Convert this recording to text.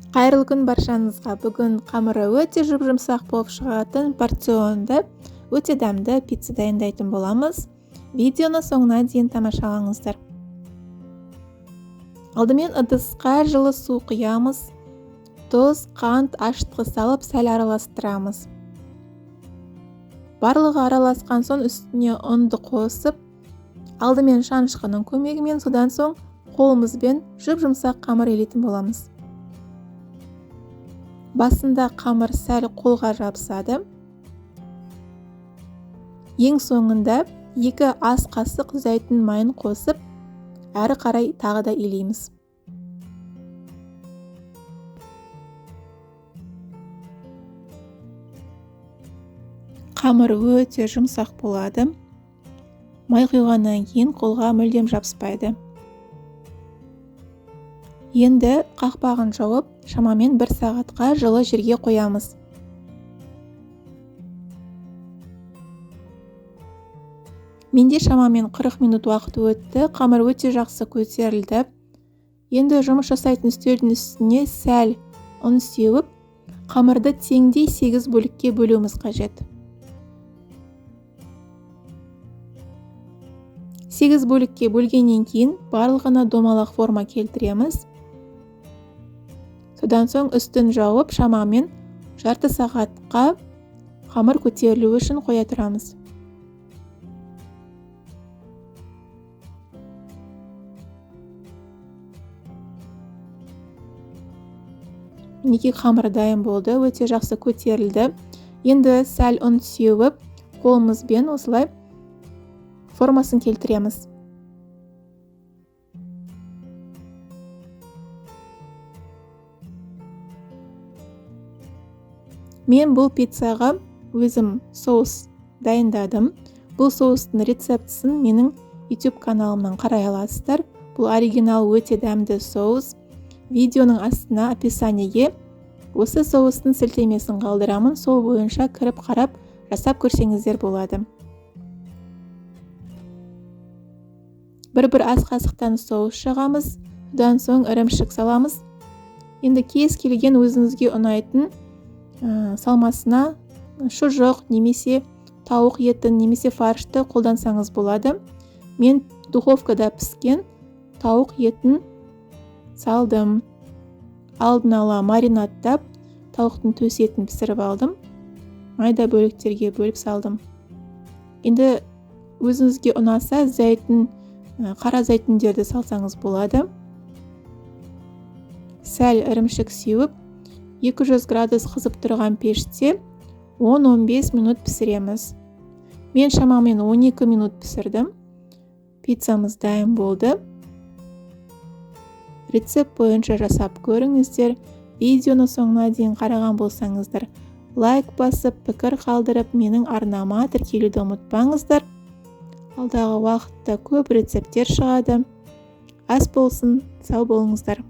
Қайырлы күн баршаңызға. Бүгін қамыры өте жұп-жұмсақ болып шығатын порционды өте дәмді пицца дайындайтын боламыз. Видеоны соңына дейін тамашалаңыздар. Алдымен ыдысқа жылы су құямыз. Тұз, қант, ашытқы салып сәл араластырамыз. Барлығы араласқан соң үстіне ұнды қосып, алдымен шанышқының көмегімен, содан соң қолымызбен жұп-жұмсақ қамыр илейтін боламыз. Басында қамыр сәл қолға жабысады. Ең соңында 2 ас қасық зәйтүн майын қосып, әрі қарай тағы да илейміз. Қамыр өте жұмсақ болады. Май құйғаннан кейін қолға мүлдем жабыспайды. Енді қақпағын жауып, шамамен 1 сағатқа жылы жерге қоямыз. Менде шамамен 40 минут уақыт өтті, қамыр өте жақсы көтерілді. Енді жұмыс жасайтын үстелдің үстіне сәл ұн сеуіп, қамырды теңдей 8 бөлікке бөлуіміз қажет. 8 бөлікке бөлгеннен кейін барлығына домалақ форма келтіреміз. Содан соң үстін жауып, шамамен жарты сағатқа қамыр көтерілуі үшін қоя тұрамыз. Мінекей қамыр дайын болды, өте жақсы көтерілді. Енді сәл ұн сеуіп, қолымызбен осылай формасын келтіреміз. Мен бұл пиццаға өзім соус дайындадым. Бұл соустың рецептісін менің YouTube каналымнан қарай аласыздар. Бұл оригинал өте дәмді соус. Видеоның астына описаниеге осы соустың сілтемесін қалдырамын. Сол бойынша кіріп қарап жасап көрсеңіздер болады. Бір-бір ас қасықтан соус жағамыз, содан соң ірімшік саламыз. Енді кез келген өзіңізге ұнайтын салмасына шұжық немесе тауық етін немесе фаршты қолдансаңыз болады. Мен духовкада піскен тауық етін салдым. Алдын ала маринадтап тауықтың төс етін пісіріп алдым. Майда бөліктерге бөліп салдым. Енді өзіңізге ұнаса зәйтүн, қара зәйтүндерді салсаңыз болады. Сәл ірімшік сеуіп, 200 градус қызып тұрған пеште 10-15 минут пісіреміз. Мен шамамен 12 минут пісірдім. Пиццамыз дайын болды. Рецепт бойынша жасап көріңіздер. Видеоны соңына дейін қараған болсаңыздар, лайк басып, пікір қалдырып, менің арнама тіркелуді ұмытпаңыздар. Алдағы уақытта көп рецепттер шығады. Ас болсын, сау болыңыздар.